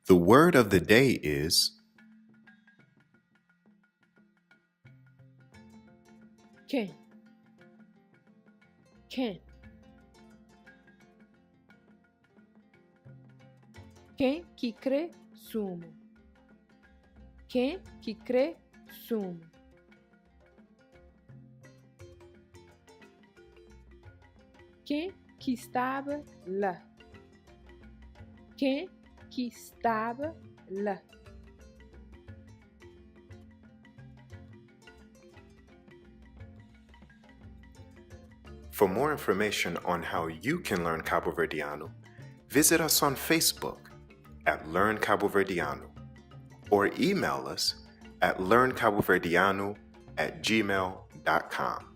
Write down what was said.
The word of the day is Ken? Ken? Ken ki kre sumu? Ken ki kre sumu? Ken ki staba la? Ken ki staba la? For more information on how you can learn Caboverdiano, visit us on Facebook at Learn Caboverdiano or email us at learncaboverdiano at gmail.com.